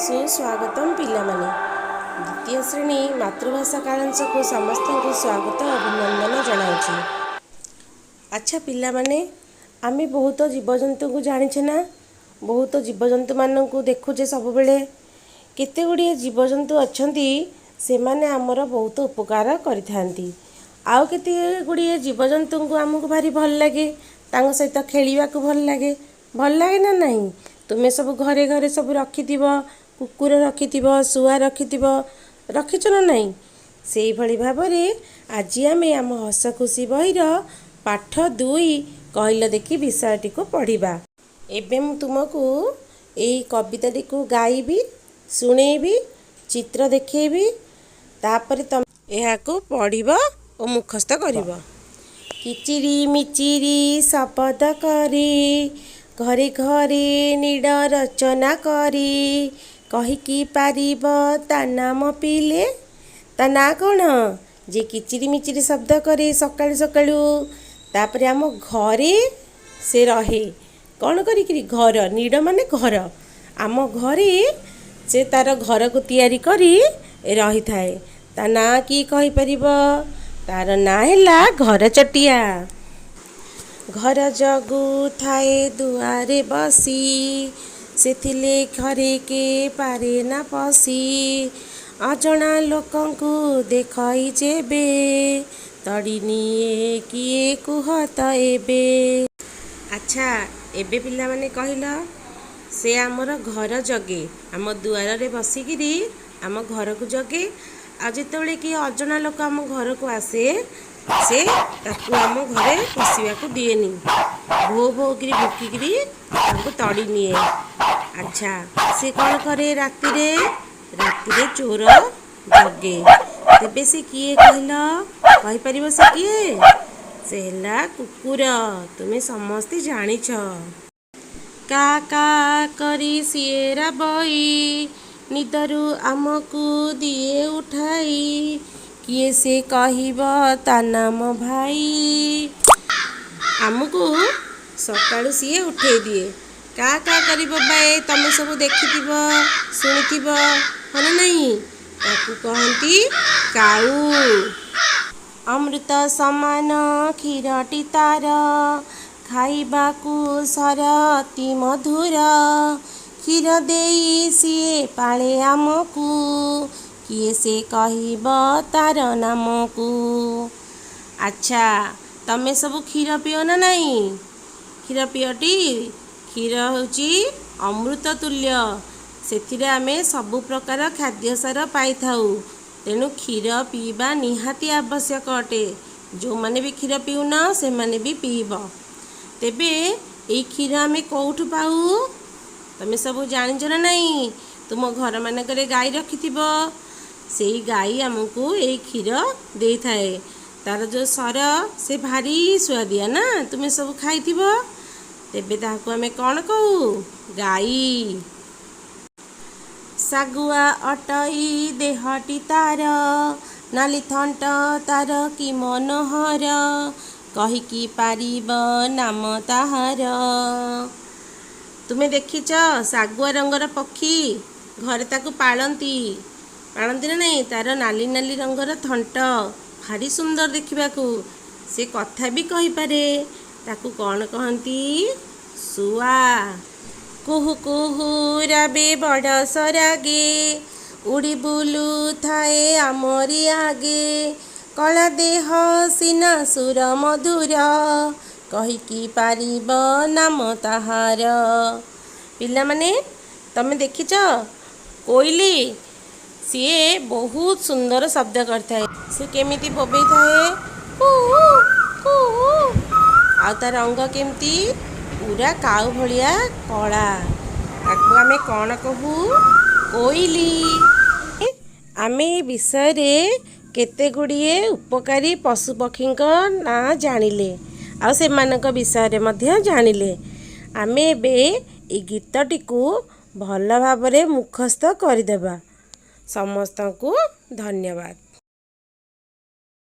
ସୁସ୍ୱାଗତମ ପିଲାମାନେ। ଦ୍ୱିତୀୟ ଶ୍ରେଣୀ ମାତୃଭାଷା କାଳାଂଶକୁ ସମସ୍ତଙ୍କୁ ସ୍ୱାଗତ ଅଭିନନ୍ଦନ ଜଣାଉଛି। ଆଚ୍ଛା ପିଲାମାନେ, ଆମେ ବହୁତ ଜୀବଜନ୍ତୁଙ୍କୁ ଜାଣିଛେ ନା? ବହୁତ ଜୀବଜନ୍ତୁମାନଙ୍କୁ ଦେଖୁଛେ ସବୁବେଳେ। କେତେ ଗୁଡ଼ିଏ ଜୀବଜନ୍ତୁ ଅଛନ୍ତି, ସେମାନେ ଆମର ବହୁତ ଉପକାର କରିଥାନ୍ତି। ଆଉ କେତେ ଗୁଡ଼ିଏ ଜୀବଜନ୍ତୁଙ୍କୁ ଆମକୁ ଭାରି ଭଲ ଲାଗେ, ତାଙ୍କ ସହିତ ଖେଳିବାକୁ ଭଲ ଲାଗେ। ଭଲ ଲାଗେ ନା ନାହିଁ? ତୁମେ ସବୁ ଘରେ ଘରେ ସବୁ ରଖିଥିବ, କୁକୁର ରଖିଥିବ, ଶୁଆ ରଖିଥିବ, ରଖିଛ ନା ନାହିଁ? ସେଇଭଳି ଭାବରେ ଆଜି ଆମେ ଆମ ହସ ଖୁସି ବହିର ପାଠ 2 କହିଲ ଦେଖି ବିଷୟଟିକୁ ପଢ଼ିବା। ଏବେ ମୁଁ ତୁମକୁ ଏଇ କବିତାଟିକୁ ଗାଇବି, ଶୁଣେଇବି, ଚିତ୍ର ଦେଖେଇବି, ତାପରେ ତମେ ଏହାକୁ ପଢ଼ିବ ଓ ମୁଖସ୍ଥ କରିବ। କିଚିରି ମିଚିରି ଶବଦ କରି, ଘରେ ଘରେ ନୀଡ଼ ରଚନା କରି, କହିକି ପାରିବ ତା ନାମ ପିଲେ? ତା ନାଁ କ'ଣ? ଯିଏ କିଚିରି ମିଚିରି ଶବ୍ଦ କରେ ସକାଳୁ ସକାଳୁ, ତାପରେ ଆମ ଘରେ ସେ ରହେ କ'ଣ କରିକିରି? ଘର, ନୀଡ଼ ମାନେ ଘର। ଆମ ଘରେ ସେ ତାର ଘରକୁ ତିଆରି କରି ରହିଥାଏ। ତା ନାଁ କିଏ କହିପାରିବ? ତାର ନାଁ ହେଲା ଘରଚଟିଆ। ଘର ଜଗୁଥାଏ ଦୁଆରେ ବସି, ସେ ଥିଲେ ଘରେ କେ ପାରେ ନା ପଶି। ଅଜଣା ଲୋକଙ୍କୁ ଦେଖଇ ଯେବେ, ତଡ଼ି ନିଏ କିଏ କୁହ ତ ଏବେ? ଆଚ୍ଛା, ଏବେ ପିଲାମାନେ କହିଲ, ସେ ଆମର ଘର ଜଗେ, ଆମ ଦୁଆରରେ ବସିକିରି ଆମ ଘରକୁ ଜଗେ। ଆଉ ଯେତେବେଳେ କିଏ ଅଜଣା ଲୋକ ଆମ ଘରକୁ ଆସେ, ସେ ତାକୁ ଆମ ଘରେ ପଶିବାକୁ ଦିଏନି, ଭୋ ଭୋ କିରି ଭୁକିକିରି ତାଙ୍କୁ ତଡ଼ି ନିଏ। ଆଚ୍ଛା, ସେ କ'ଣ କରେ ରାତିରେ? ରାତିରେ ଚୋର ଜଗେ। ତେବେ ସେ କିଏ କହିଲ? କହିପାରିବ ସେ କିଏ? ସେ ହେଲା କୁକୁର। ତୁମେ ସମସ୍ତେ ଜାଣିଛ। କା କା କରି ସିଏ ରାବଇ, ନିଦରୁ ଆମକୁ ଦିଏ ଉଠାଇ, କିଏ ସେ କହିବ ତା ନାମ ଭାଇ? ଆମକୁ ସକାଳୁ ସିଏ ଉଠେଇ ଦିଏ, କା କା କରି ବୋବାଏ। ତମେ ସବୁ ଦେଖିଥିବ, ଶୁଣିଥିବ, ହଁ ନା ନାହିଁ? ତାକୁ କହନ୍ତି କାଉ। ଅମୃତ ସମାନ କ୍ଷୀରଟି ତାର, ଖାଇବାକୁ ସର ଅତି ମଧୁର। କ୍ଷୀର ଦେଇ ସିଏ ପାଳେ ଆମକୁ, କିଏ ସେ କହିବ ତାର ନାମକୁ? ଆଚ୍ଛା, ତମେ ସବୁ କ୍ଷୀର ପିଅ ନା ନାହିଁ? କ୍ଷୀର ପିଅଟି? କ୍ଷୀର ହେଉଛି ଅମୃତ ତୁଲ୍ୟ। ସେଥିରେ ଆମେ ସବୁ ପ୍ରକାର ଖାଦ୍ୟସାର ପାଇଥାଉ। ତେଣୁ କ୍ଷୀର ପିଇବା ନିହାତି ଆବଶ୍ୟକ ଅଟେ। ଯେଉଁମାନେ ବି କ୍ଷୀର ପିଉନ, ସେମାନେ ବି ପିଇବ। ତେବେ ଏଇ କ୍ଷୀର ଆମେ କେଉଁଠୁ ପାଉ, ତମେ ସବୁ ଜାଣିଛ ନା ନାହିଁ? ତୁମ ଘରମାନଙ୍କରେ ଗାଈ ରଖିଥିବ। ସେଇ ଗାଈ ଆମକୁ ଏଇ କ୍ଷୀର ଦେଇଥାଏ। ତାର ଯେଉଁ ସର, ସେ ଭାରି ସୁଆଦିଆ ନା? ତୁମେ ସବୁ ଖାଇଥିବ। ତେବେ ତାହାକୁ ଆମେ କ'ଣ କହୁ? ଗାଈ। ଶାଗୁଆ ଅଟଇ ଦେହଟି ତାର, ନାଲି ଥଣ୍ଟ ତାର କି ମନୋହର, କହିକି ପାରିବ ନାମ ତାହାର? ତୁମେ ଦେଖିଛ ଶାଗୁଆ ରଙ୍ଗର ପକ୍ଷୀ? ଘରେ ତାକୁ ପାଳନ୍ତି। ପାଳନ୍ତି ନା ନାହିଁ? ତାର ନାଲି ନାଲି ରଙ୍ଗର ଥଣ୍ଟ ଭାରି ସୁନ୍ଦର ଦେଖିବାକୁ। ସେ କଥା ବି କହିପାରେ। ତାକୁ କ'ଣ କହନ୍ତି? ଶୁଆ। କୁହୁ କୁହୁ ରାବେ ବଡ଼ ସରାଗେ, ଉଡ଼ି ବୁଲୁଥାଏ ଆମରି ଆଗେ। କଳା ଦେହ ସିନା ସୁର ମଧୁର, କହିକି ପାରିବ ନାମ ତାହାର? ପିଲାମାନେ, ତମେ ଦେଖିଛ କୋଇଲି? ସିଏ ବହୁତ ସୁନ୍ଦର ଶବ୍ଦ କରିଥାଏ। ସେ କେମିତି ବୋବେଇଥାଏ, କୁହୁ କୁହୁ। ଆଉ ତା ରଙ୍ଗ କେମିତି? ପୁରା କାଉ ଭଳିଆ କଳା। ତାକୁ ଆମେ କ'ଣ କହୁ? କୋଇଲି। ଆମେ ଏ ବିଷୟରେ କେତେ ଗୁଡ଼ିଏ ଉପକାରୀ ପଶୁପକ୍ଷୀଙ୍କ ନାଁ ଜାଣିଲେ ଆଉ ସେମାନଙ୍କ ବିଷୟରେ ମଧ୍ୟ ଜାଣିଲେ। ଆମେ ଏବେ ଏଇ ଗୀତଟିକୁ ଭଲ ଭାବରେ ମୁଖସ୍ଥ କରିଦେବା। ସମସ୍ତଙ୍କୁ ଧନ୍ୟବାଦ।